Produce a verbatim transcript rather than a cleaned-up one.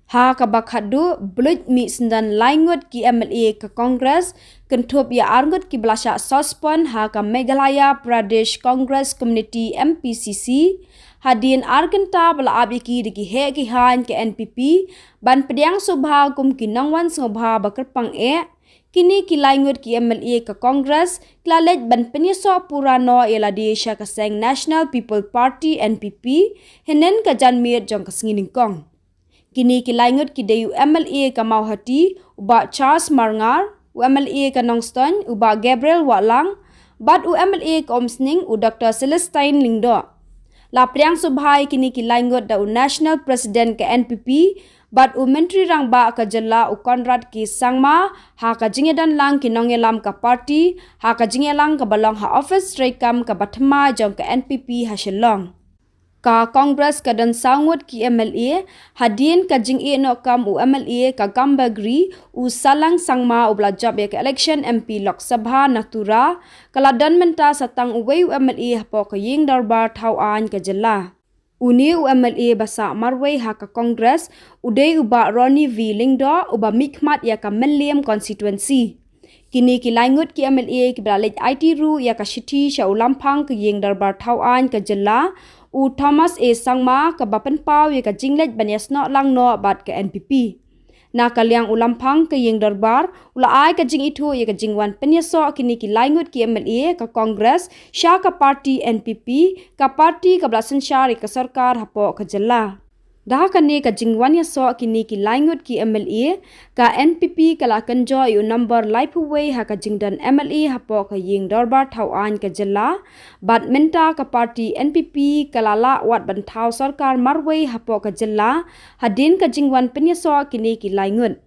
Ha kaba khatduh, bluit mih syndon lai ngut ki M L A ka Congress, kynthup ïa ar ngut kiba la shah suspend ha ka Meghalaya Pradesh Congress Committee, M P C C, hadien ar kynta ba la ap ïa ki da ki heh ki haiñ ka N P P ban pdiang sngewbha kum ki nongwan sngewbha ba kyrpang eh. Kine ki lai ngut ki M L A ka Congress ki la leit ban pynïasoh pura noh ïa lade sha ka seng National People Party, N P P, hynnin ka janmiet jong ka sngi nyngkong. Kine ki lai ngut ki dei u M L A ka Mawhati, u Bah Charles Marngar, u M L A ka Nongstoiñ, u Bah Gabriel Wahlang, bad u M L A ka Umsning, u Doctor Celestine Lyngdoh. La pdiang sngewbha ïa kine ki lai ngut da u National President ka N P P bad u Myntri Rangbah ka jylla, u Conrad K Sangma, ha ka jingïadon lang ki nongïalam ka party ha ka jingïalang kaba long ha ophis treikam kaba thymmai jong ka N P P ha Shillong. Ka Congress ka don saw ngut ki M L A, hadien ka jingïehnoh kam u M L A ka Gambegre, u Salang Sangma, uba la jop ïa ka election M P Lok Sabha na Tura, ka la don mynta sa tang uwei u M L A hapoh ka ïing dorbar thaw aiñ ka jylla. Une u M L A ba sah marwei ha ka Congress u dei u Bah Ronnie V Lyngdoh, uba mihkhmat ïa ka Mylliem constituency. Kine ki lai ngut ki M L A kiba la leit aiti ruh ïa ka shithi sha u lamphang ka ïing dorbar thaw aiñ ka jylla, u Thomas A Sangma, kaba pynpaw ïa ka jingleit ban ïasnoh lang noh bad ka N P P. Na ka liang u lamphang ka ïing dorbar u la ai ka jingithuh ïa ka jingwan pynïasoh kine ki lai ngut ki M L A ka Congress sha ka party N P P, ka party kaba la synshar ïa ka sorkar hapoh ka jylla. Da kane ka jingwan ïasoh kine ki lai ngut ki M L A, ka N P P ka la kynjoh ïa u number laiphew wei ha ka jingdon M L A hapoh ka ïing dorbar thaw aiñ ka jylla, bad mynta ka party N P P ka la lah wat ban thaw sorkar marwei hapoh ka jylla, hadien ka jingwan pynïasoh kine ki lai ngut.